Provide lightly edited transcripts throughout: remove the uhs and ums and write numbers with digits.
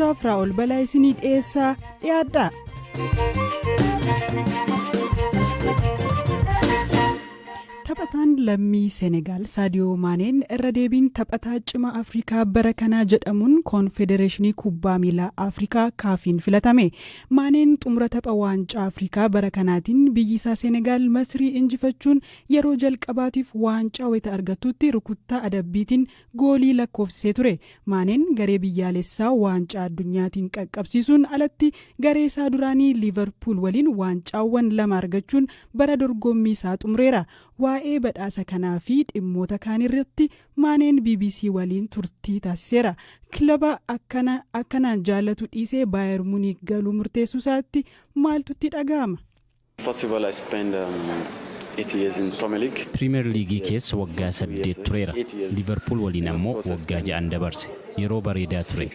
Firaa'ol Balaa isinii dhiyeessaa dhiyaadha. Taphataan lammii Senegaal Saadiyoo Maaneen irra deebiin taphataa cimaa Afrikaa bara kanaa jedhamuun Koonfedereeshinii Kubbaa Miilaa Afrikaa Kaafiin filatame. Maaneen xumura tapha waancaa Afrikaa bara kanaatiin biyyi isaa Senegaal Masrii injifachuun yeroo jalqabaatiif waancaa wayita argattutti rukuttaa adabbiitiin goolii lakkoofsisee ture. Maaneen garee biyyaalessaa waancaa addunyaatiin qaqqabsiisuun alatti garee isaa duraanii Liivarpuul waliin waancaawwan lama argachuun bara dorgommii isaa xumureera. Waa'ee badhaasa kanaa fi dhimmoota kaan irratti Maaneen BBC waliin turtii taasiseera. Kilaba akkanaan jaallatu dhiisee Baayer Muniik galuu murteessuu isaatti maaltu itti dhaga'ama? First of all, I spent 8 years in Premier League. Piriimeer Liigii keessa waggaa 8 tureera. Liivarpuul waliin ammoo waggaa 6n dabarse. Yeroo bareedaa ture.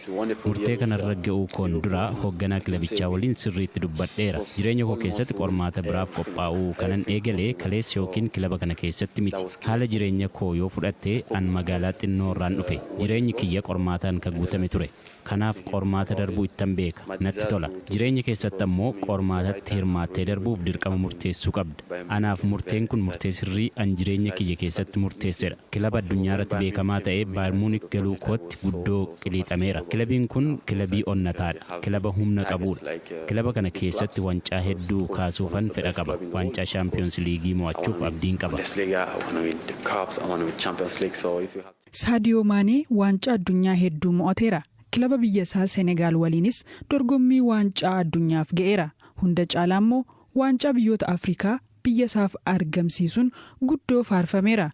Murtee kanarra ga'uu koon dura hoogganaa kilabichaa waliin sirriitti dubbadheera. Jireenya koo keessatti qormaata biraaf qophaa'uu kanan eegale kaleessa yookiin kilaba kana keessatti miti. Haala jireenya koo yoo fudhatte, an magaalaa xinnoo irraan dhufe. Jireenyi kiyya qormaataan kan guutame ture. Kanaaf qormaata darbuu ittan beeka. Natti tola. Jireenya keessatti ammoo qormaatatti hirmaattee darbuuf dirqama murteessuu qabda. Anaaf murteen kun murtee sirrii an jireenya kiyya keessatti murteessedha. Kilaba addunyaa irratti beekamaa ta'e Baayern Muunik galuu kootti guddoo qiliixameera. Kilabiin kun kilabii onnataadha. Kilaba humna qabudha. Kilaba kana keessatti wancaa hedduu kaasuufan fedha qaba. Waancaa Shaampiyoons Liigii mo'achuuf abdiin qaba. Bundesliga, I want to win the cups, I want to win Champions League. So if you have Saadiyoo Maanee waancaa addunyaa hedduu mo'ateera. Kilaba biyya isaa Senegaal waliinis dorgommii waancaa addunyaaf ga'eera. Hunda caalaa immoo waancaa biyyoota Afrikaa biyya isaaf argamsiisuun guddoo faarfameera.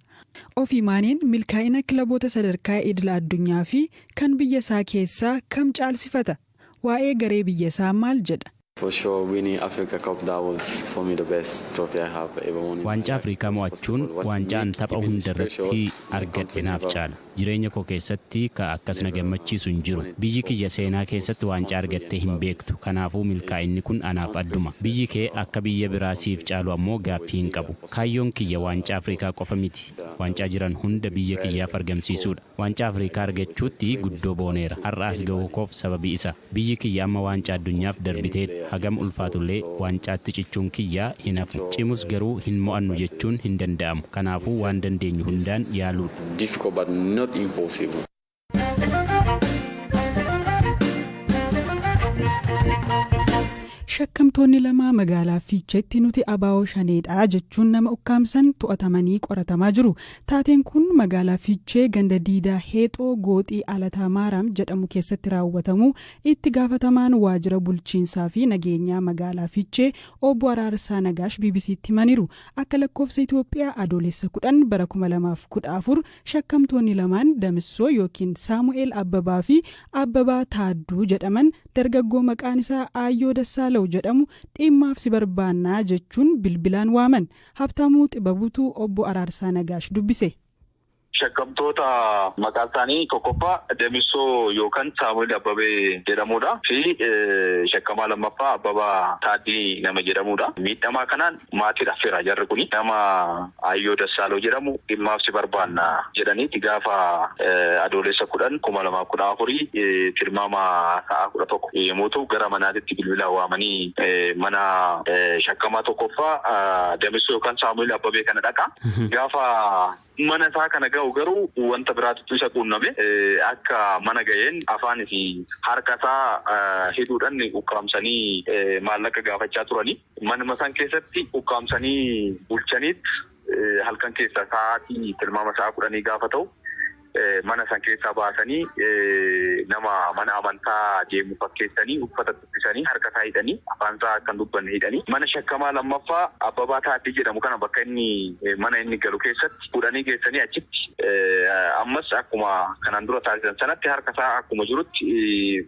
Ofii Maaneen milkaa'ina kilaboota sadarkaa idila addunyaa fi kan biyya isaa keessaa kam caalsifata? Waa'ee garee biyya isaa maal jedha? For sure, winning Africa Cup, that was for me the best trophy I have ever won in my Waancaa life. Afrikaa mo'achuun waancaa an tapha hunda irratti argadhe naaf caala. Jireenya koo keessatti ka akkas na gammachiisu hin jiru. Biyyi kiyya seenaa keessatti waancaa argattee hin beektu. Kanaafuu milkaa'inni kun anaaf adduma. Biyyi kee akka biyya biraa siif caalu ammoo gaaffii hin qabu. Kaayyoon kiyya waancaa Afrikaa qofa miti. Waancaa jiran hunda biyya kiyyaaf argamsiisuudha. Waancaa Afrikaa argachuutti guddoo booneera. Har'a as ga'uu koof sababii isa. Biyyi kiyya amma waancaa addunyaaf darbiteet hagam ulfaatullee waancaatti cichuun kiyya hin hafu. Cimus garuu hin mo'annu jechuun hin danda'amu. Kanaafuu waan dandeenyu hundaan yaaluudha. Difficult but not impossible. Shakkamtoonni lama magaalaa Fiicheetti nuti ABO Shaneedha jechuun nama ukkaamsan to'atamanii qoratamaa jiru. Taateen kun magaalaa Fiichee ganda Diidaa Heexoo Gooxii Alataa Maaraam jedhamu keessatti raawwatamu itti gaafatamaan waajjira bulchiinsaa fi nageenyaa magaalaa Fiichee obbo Araarsaa Nagaash BBCtti himaniiru. Akka lakkoofsa Itoophiyaa Adoolessa 10 bara 2014 shakkamtoonni lamaan Damissoo yookiin Saamu'eel Abbabaa fi Abbabaa Taadduu jedhaman dargaggoo maqaan isaa Aayyoo Dassaalaw jedhamu dhimmaaf si barbaannaa jechuun bilbilaan waaman. Habtaamuu Xibabuutu obbo Araarsaa Nagaash dubbise. Shakkamtoota maqaan isaanii tokkoffaa Damissoo yookaan Saamu'eel Abbabee jedhamudha fi shakkamaa lammaffaa Abbabaa Taaddii nama jedhamudha. Miidhamaa kanaan maatii affeera jarri kuni, nama Aayyoo Dassaaloo jedhamu dhimmaaf si barbaanna jedhaniiti gaafa Adoolessa 10 2014 tilmaama sa'a 11 yommuu ta'u gara manaatitti bilbilaan waamanii mana shakkamaa tokkoffaa Damissoo yookaan Saamu'eel Abbabee kana dhaqa. Gaafa mana isaa kana ga'u garuu wanta biraatitu isa quunname. Akka mana ga'een afaan fi harka isaa hidhuudhaan ukkaamsanii maallaqa gaafachaa turani. Manuma san keessatti ukkaamsanii bulchaniit halkan keessa sa'aatii tilmaama sa'a 10 gaafa ta'u mana san keessaa baasanii nama mana amantaa deemu fakkeessanii uffata uffisanii, harka isaa hidhanii, afaan isaa akka hin dubbanne hidhanii, mana shakkamaa lammaffaa Abbabaa Taaddii jedhamu kana bakka inni mana inni galu keessatti fuudhanii geessanii achitti ammas akkuma kanaan dura taasisan sanatti harka isaa akkuma jirutti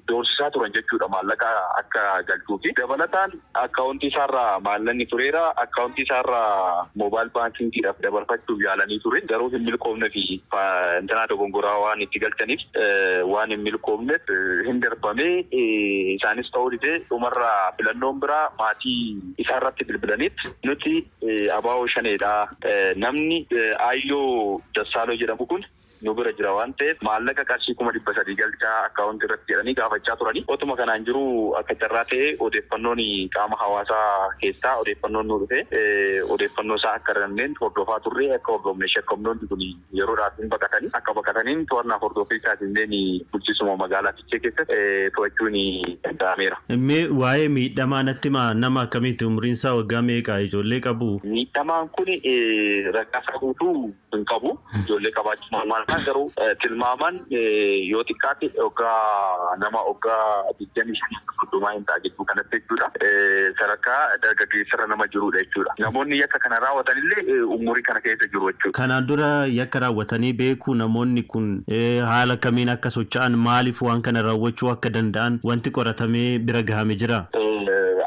doorsisaa turan jechuudha, maallaqa akka galchuufi. Dabalataan akkaawuntii isaarraa maallaqni tureera. Akkaawuntii isaarraa mobile bankingiidhaaf dabarfachuuf yaalanii ture, garuu hin milkoofne fi intanaa dogongoraa waan itti galchaniif waan hin milkoofneef hin darbame. Isaanis ta'uu didee dhumarraa filannoon biraa maatii isaarratti bilbilaniit nuti ABO Shaneedha, namni Aayyoo Dassaaloo jedhamu kun nu bira jira waan ta'eef maallaqa qarshii 300,000 galchaa akkaawuntii irratti jedhanii gaafachaa turani. Otuma kanaan jiru akka carraa ta'e odeeffannoon qaama hawaasaa keessaa odeeffannoon nu dhufe odeeffannoo isaa akka arganneen hordofaa turre akka hordofne shakkamtoonni kun yeroodhaaf hin baqatanii akka baqataniin to'annaa hordoffii isaatiin bulchiisuma magaalaa Fiichee keessatti to'achuun danda'ameera. Mee waa'ee miidhamaa natti himaa, nama akkamiiti, umriin isaa waggaa meeqa, ijoollee qabu? Miidhamaan kun rakkaasaa guutuu hin qabu. Ijoollee qabaachuu maal maal garuu tilmaaman yoo xiqqaate waggaa nama waggaa 25-30 hin ta'a gidduu kanatti jechuudha. Sadarkaa dargaggeessarra nama jirudha jechuudha. Namoonni yakka kana raawwatan illee umurii kana keessa jiru jechuudha. Kanaan dura yakka raawwatanii beeku namoonni kun, haala kamiin akka socho'an, maaliif waan kana raawwachuu akka danda'an wanti qoratamee bira gahame jira?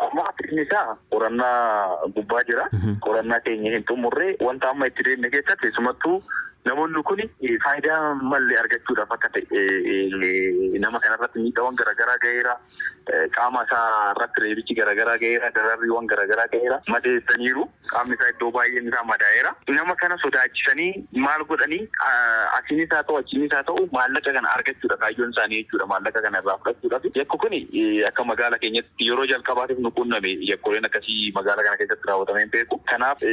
Amma inni isaa qorannaa gubbaa jira. Qorannaa keenya hin xumurree wanta amma itti deemne keessatti keessumattuu namoonni kun faayidaa malee argachuudhaaf akka ta'e nama kanarratti miidhaawwan garaagaraa gaheera. Qaama isaa irratti reebichi garaagaraa gaheera. Dararriiwwan garaagaraa gaheera. Madeessaniiru. Qaamni isaa iddoo baay'een isaa madaa'eera. Nama kana sodaachisanii maal godhanii asiinis haa ta'u achiinis haa ta'u maallaqa kana argachuudha kaayyoon isaanii jechuudha, maallaqa kana irraa fudhachuudhaaf. Yakki kun akka magaala keenyatti yeroo jalqabaatiif nu qunname, yakkooleen akkasii magaala kana keessatti raawwatamee hin beeku. Kanaaf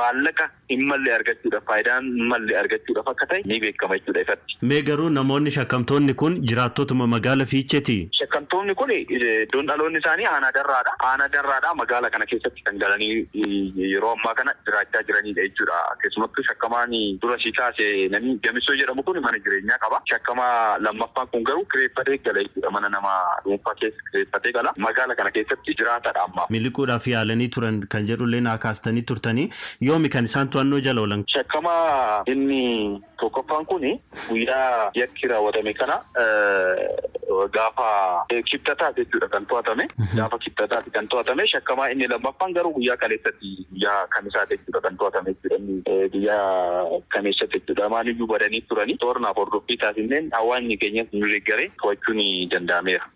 maallaqa hin malle argachuudhaaf, faayidaan hin malle argachuudhaaf akka ta'e ni beekama jechuudha ifatti. Mee garuu namoonni shakkamtoonni kun jiraattotuma magaala Fiicheeti? Shakkamtoonni kun iddoon dhaloonni isaanii aanaa Darraadha. Aanaa Darraadha magaala kana keessatti kan galanii yeroo ammaa kana jiraachaa jiranidha jechuudha. Keessumattuu shakkamaan dura si kaase namni Damisoo jedhamu kun mana jireenyaa qaba. Shakkamaa lammaffaan kun garuu kireeffatee gala jechuudha. Mana nama dhuunfaa keessa kireeffatee gala. Magaala kana keessatti jiraatadha amma. Miliquudhaaf yaalanii turan kan jedhullee naa kaastanii turtanii, yoomi kan isaan to'annoo jala oolan? Shakkamaa inni tokkoffaan kun guyyaa yakki raawwatame kana gaafa Kibxataati jechuudha kan to'atame. Gaafa Kibxataati kan to'atame. Shakkamaa inni lammaffaan garuu guyyaa kaleessatti, guyyaa Kamisaati jechuudha kan to'atame jechuudha. Inni guyyaa kameessatti jechuudha. Lamaaniyyuu badanii turanii toornaaf hordoffii taasisneen hawaasni keenyas nu deeggaree to'achuun danda'ameera.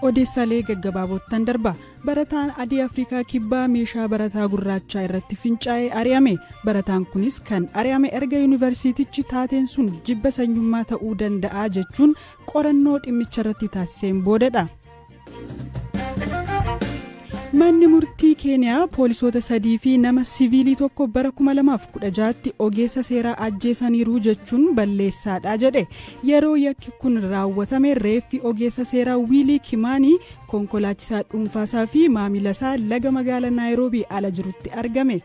Odeessaalee gaggabaabottan darba. Barataan adii Afrikaa Kibbaa meeshaa barataa gurraachaa irratti fincaa'ee ari'ame. Barataan kunis kan ari'ame erga yuunivarsiitichi taateen sun jibba sanyummaa ta'uu danda'a jechuun qorannoo dhimmicha irratti taasiseen boodadha. Manni murtii Keeniyaa poolisoota sadii fi nama siviilii tokko bara 2016tti ogeessa seeraa ajjeesaniiru jechuun balleessaadha jedhe. Yeroo yakki kun raawwatame reeffi ogeessa seeraa Wiilii Kimaanii konkolaachisaa dhuunfaasaa fi maamila isaa laga magaalaa Naayiroobii ala jirutti argame.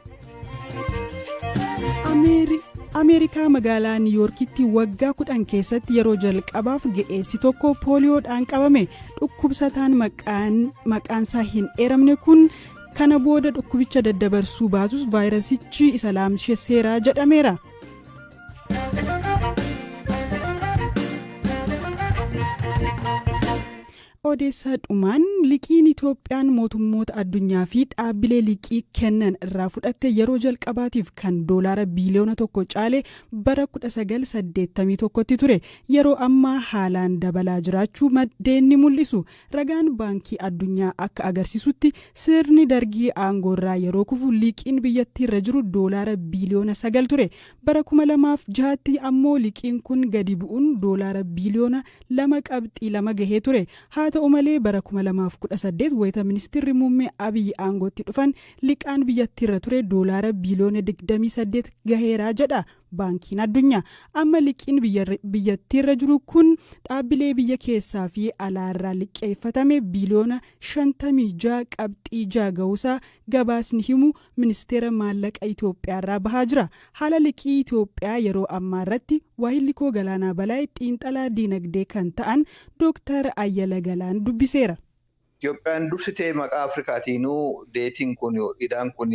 Ameerikaa magaalaa Niiyoorkitti waggaa 10 keessatti yeroo jalqabaaf ga'eessi tokko pooliyoodhaan qabame. Dhukkubsataan maqaansaa hin eeramne kun kana booda dhukkubicha daddabarsuu baatus vaayirasichi isa laamsesseera jedhameera. Odeessa dhumaan, liqiin Itoophiyaan mootummoota addunyaa fi dhaabbilee liqii kennan irraa fudhatte yeroo jalqabaatiif kan doolaara biiliyoona 1 caale bara 1981tti ture. Yeroo ammaa haalaan dabalaa jiraachuu maddeen ni mul'isu. Ragaan Baankii Addunyaa akka agarsiisutti sirni Dargii aangoorraa yeroo kufu liqiin biyyattii irra jiru doolaara biiliyoona 9 ture. Bara 2006tti ammoo liqiin kun gadi bu'uun doolaara biiliyoona 2.2 gahee ture. Haa ta'u malee, bara 2018 wayita ministeerri muummee Abiyyi aangootti dhufan liqaan biyyattiirra ture doolaara biiliyoona 28 gaheera jedha Baankiin Addunyaa. Amma liqiin biyyattiirra jiru kun dhaabbilee biyya keessaa fi alaarraa liqeeffatame biiliyoona 56.6 gahuusaa gabaasni himu Ministeera Maallaqa Itoophiyaarraa bahaa jira. Haala liqii Itoophiyaa yeroo ammaa irratti waahilli koo Galaanaa Balaay xiinxalaa diinagdee kan ta'an Dooktar Ayyala Galaan dubbiseera. Itoophiyaan dursitee maqaa Afrikaatiinuu deetiin kun, idaan kun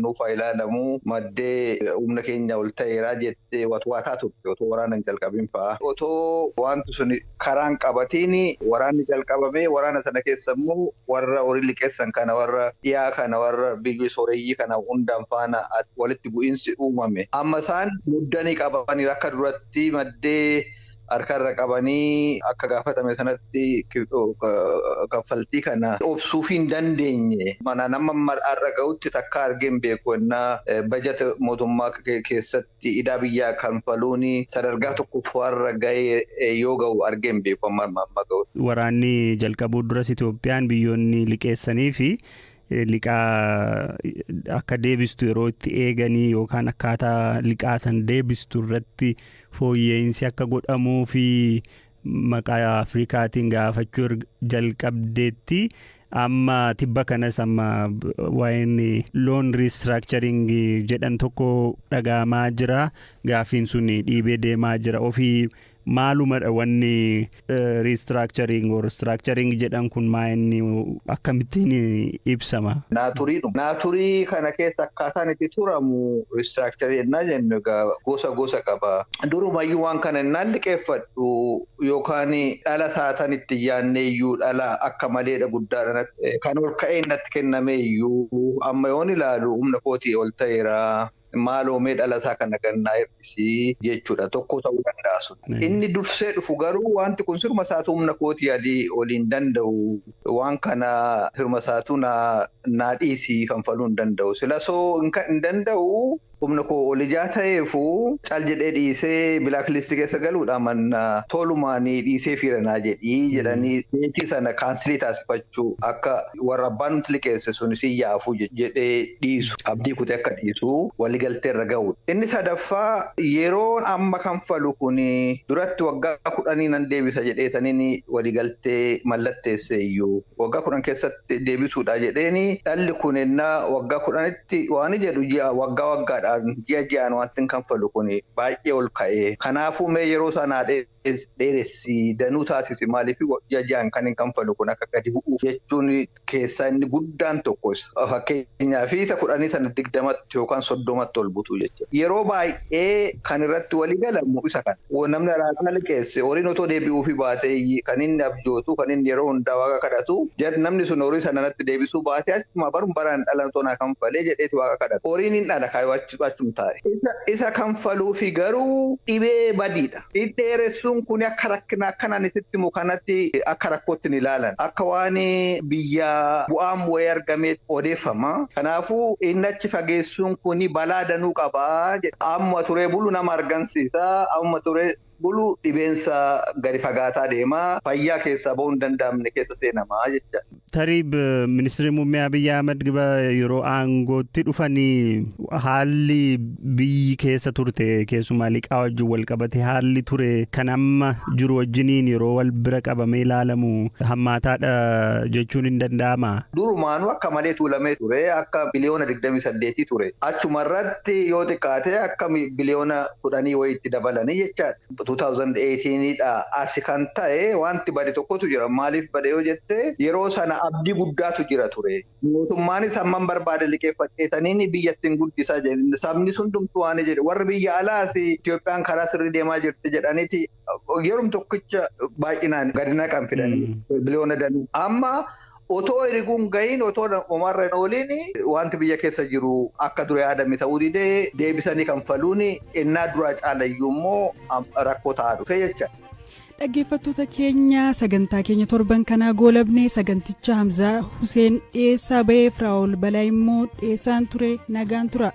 nuuf haa ilaalamu, maddee humna keenya ol ta'eeraa jettee watwaataa turte otoo waraana hin jalqabin fa'aa. Otoo wanti sun karaan qabatiin waraanni jalqabamee, waraana sana keessa immoo warra horii liqeessan kana, warra dhiyaa kana, warra biyya sooreyyii kana hundaan faana walitti bu'iinsi uumame. Amma isaan muddanii qabanii akka duratti maddee Harkarra qabanii akka gaafatame sanatti kaffaltii kana obsuuf hin dandeenye. Mana nama har'a ga'utti takka argeen beeku innaa bajata mootummaa keessatti idaa biyyaa kanfaluun sadarkaa tokkoffaarra ga'ee yoo ga'u argeen beeku amma amma ga'u. Waraanni jalqabuu duras Itoophiyaan biyyoonni liqeessanii fi liqaa akka deebistu yeroo itti eeganii yookaan akkaataa liqaa san deebistu irratti fooyya'insi akka godhamuu fi maqaa Afrikaatiin gaafachuu jalqabdeetti. Amma tibba kanas amma waa'een loan restructuring jedhan tokko dhaga'amaa jira. Gaafiin sun dhiibee deemaa jira. Ofii maalumadha wanni restructuring or structuring jedhan kun, maa inni, akkamittiin ibsama? Naaturiidhuma. Naaturii kana keessa akkaataan itti turamu, restructuring yennaa jennu egaa gosa gosa qaba. Durumayyuu waan kana innaan liqeeffadhu yookaan dhala saatan itti yaadne iyyuu, dhala akka maleedha guddaadha kan ol ka'ee natti kenname iyyuu, amma yoon ilaalu humna kootii ol ta'eera. Maaloomee dhala isaa kana gannaa hir'isii jechuudha. Tokko ta'uu danda'a sun. Inni dursee dhufu garuu wanti kun sirma isaatu humna kootii adii oliin danda'u. Waan kana sirma isaatu naa dhiisii kanfaluu hin danda'u. Sila soo hin danda'u, humna koo ol ijaa ta'eefu cal jedhee dhiisee blacklistii keessa galuudha manna tolumaanii dhiisee fiiranaa jedhii jedhanii beekii sana cancel taasifachuu, akka warra abbaan nuti liqeesse sun si yaafuu jedhee dhiisu, abdii kutee akka dhiisu waliigaltee irra ga'udha. Inni sadaffaa, yeroon amma kanfalu kun duratti waggaa 10 nan deebisa jedheetaniin waliigaltee mallatteesse iyyuu, waggaa 10 keessatti deebisuudha jedheeni, dhalli kun ennaa waggaa 10tti waan jedhu ji'a waggaa waggaadhaan, ji'a ji'aan wanti kanfalu kun baay'ee ol ka'ee, kanaafuu mee yeroo sanaa dheeressi danuu taasisi, maaliif ji'a ji'aan kan hin kanfalu kun akka gadi bu'uuf jechuun keessaa inni guddaan tokko isa. Fakkeenyaaf isa 10 sana 20tti yookaan 30tti ol butuu jechuudha. Yeroo baay'ee kan irratti walii galamu isa kana. Namni alaaqaa liqeesse horiin otoo deebi'uufi baatee, kan inni abjootu, kan inni yeroo hundaa waaqa kadhatu, namni sun horii sana natti deebisuu baatee achuma barum baraan dhala otoo naa kanfalee jedheeti waaqa kadhata. Horiin hin dhala kaayoo achum taa'e. Isa kanfaluufi garuu dhibee badiidha. Dheeressuun kun akka rakkina akkanaan isitti himu kanatti akka rakkootti ni ilaalan. Akka waan biyya bu'aan wayii argamee odeeffama. Kanaafuu inni achi fageessuun kun balaa danuu qabaa. Amma turee bulu nama argamsiisa. Amma turee bulu dhibeensa gadi fagaataa deemaa, fayyaa keessaa bahuu hin danda'amne keessa seenamaa jecha. Tarii ministeerri muummee Abiyyi Ahmad yeroo aangootti dhufanii haalli biyyi keessa turte, keessumaa liqaa wajjin wal qabate haalli ture kan amma jiru wajjiniin yeroo wal bira qabamee ilaalamu hammaataadha jechuun hin danda'ama. Durumaanuu akka malee tuulamee ture, akka biliyoona 28 ture. Achuma irratti yoo xiqqaate akka biliyoona 10 wayiitti dabalanii jechaadha. 2018dha asi kan ta'e wanti bade tokkotu jira. Maaliif bade yoo jette, yeroo sana abdii guddaatu jira ture. Mootummaanis hammam barbaade liqeeffadheetaniin biyyattiin guddisaa jedhe. Sabni hundumtuu waan jedhe, warri biyya alaas Itoophiyaan karaa sirrii deemaa jirti jedhaniiti yerum tokkicha baay'inaan gadi naqan fidanii biliyoona danuu. Amma otoo eriguun gahiin, otoo homarra hin ooliin, wanti biyya keessa jiru akka dura yaadame ta'uu didee, deebisanii kanfaluun ennaa duraa caalayyuu immoo rakkoo ta'aa dhufe jecha. Dhaggeeffattoota keenya, sagantaa keenya torban kanaa goolabnee. Saganticha Hamzaa Huseen dhiyeessaa bahee, Firaa'ol Balaa immoo dhiyeessaan ture. Nagaan tura.